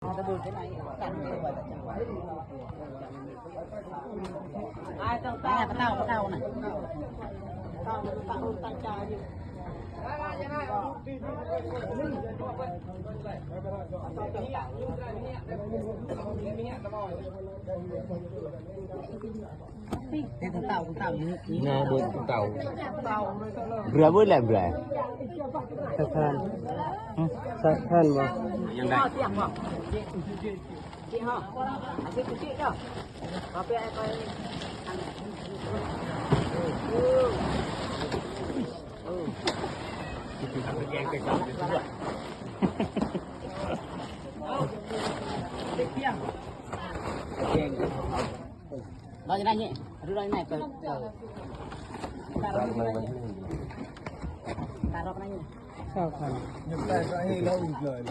ເນາະ ເບິ່ງເຕົາ ເບື່ອເບິດແລ້ວ ເບື່ອ ສາກທານ ຫຶ ສາກທານບໍ່? ຍັງໄດ້ Đó, cái này nhỉ? Rửa này, này, taro cái này nhỉ? Sao không? Nhập tay ra hay là ung rồi.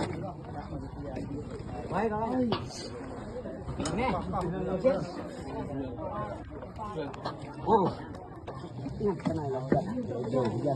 Đấy đó. Nè. Ô. Cái này là cái này nha.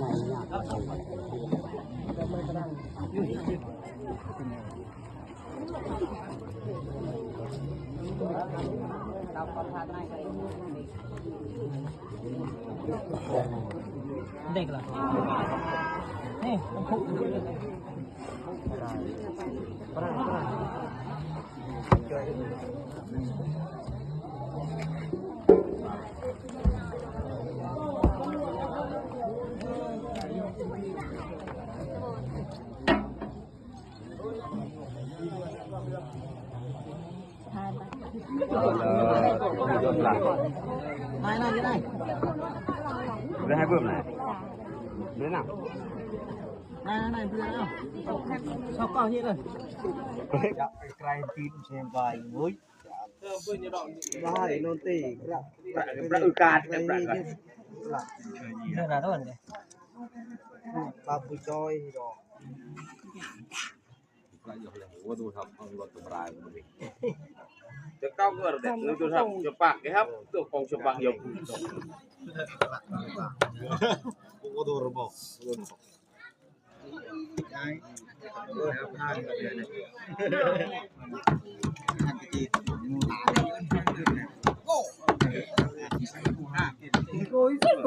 Nai, nai, nai. Udah aku, nai. Udah, nai. Nai, nai, nai, udah, nai. Sok kau hit lah. Krai tin sembai, woi. Wahai, nanti gerak, gerak, gerak, gerak. Gerak, gerak. Gerak, gerak. Lampu coy, dong. ຈະເຂົ້າເກີດເດ້ ໂທລະສັບຈະປາກເດ້ຄັບ ຕົວຂອງຈະປາກຢົກ ໂອ້ຍ ຕົ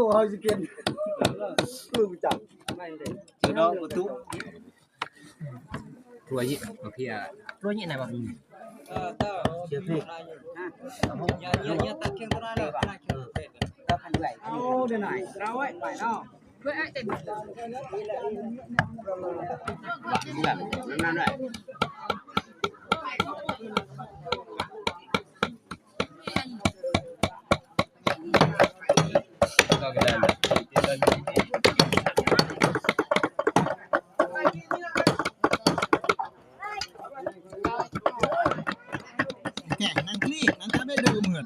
ວເຮົາຊິເກັນ ເອີ ບໍ່ຈັກ ເຈົ້າດອກປະຕູ. ຖ້ວຍນີ້ ມາເພຍ ຖ້ວຍນີ້ນະບໍ່? ເຊືອກນີ້ ເອົາເດີນາຍ ເອົາໄວ້ໄປເນາະ ເພື່ອໄອ້ເຕັມ ແກງນັ່ງຄລີກ ນັ່ງກະເບັດເດີເໝືອນ.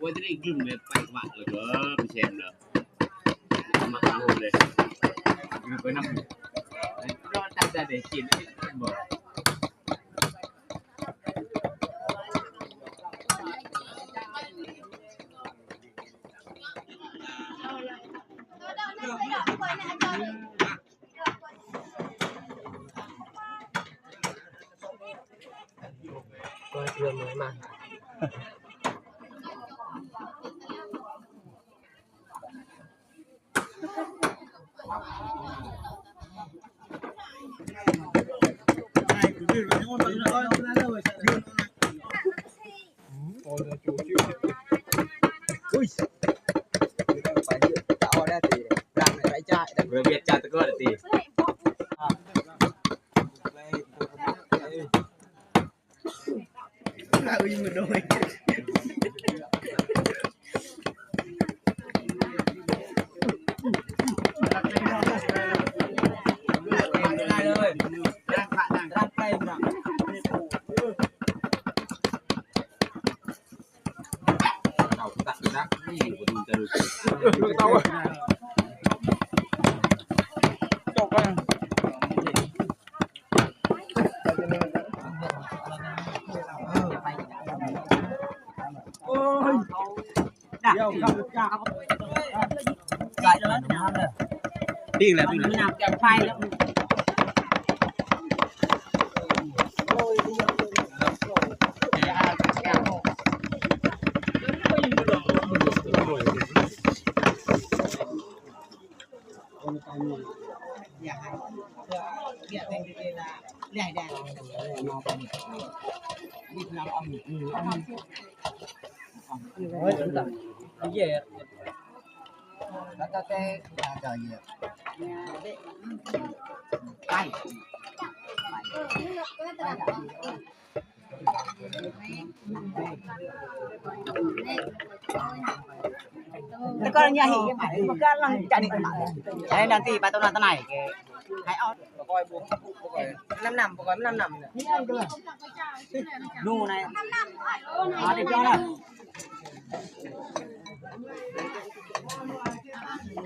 ວ່າຈະໄດ້ກິນແບບໄປຫວານແລ້ວກໍໄປແຊມແລ້ວ ມາເອົາເລີຍ ໄປນຳ ນອນຕັກໄດ້ກິນບໍ່? ກໍເພື່ອມາ ໄປ ປີ້ງແລ້ວ ປີ້ງແລ້ວ.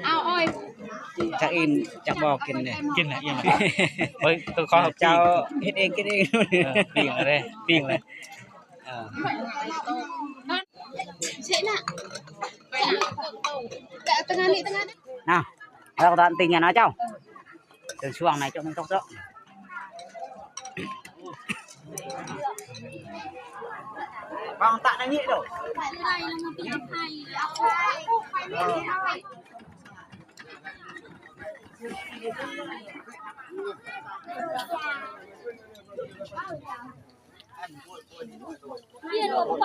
ເອົາ ໂອ້ຍ ຈັກອີ່ມຈັກບໍ່ກິນເດ້. ກິນແຫຼະ ອີ່ມແລ້ວ. ໂອ້ຍ ຕ້ອງຂໍ ເຈົ້າເຮັດເອງກິນເອງ. ເອີ ປີ້ງເລີຍ ປີ້ງເລີຍ. ເອີ ເຊນະ ແຕ່ຕະງານນີ້ ຕະງານນີ້ ເອົາ ເຮົາກໍຕ້ອງຕິງຫຍັງເນາະເຈົ້າ. ເຖິງຊ່ວງໃນເຈົ້າມັນຕົກເນາະ ບາງຕະໃນນີ້ໂດ. ອັນ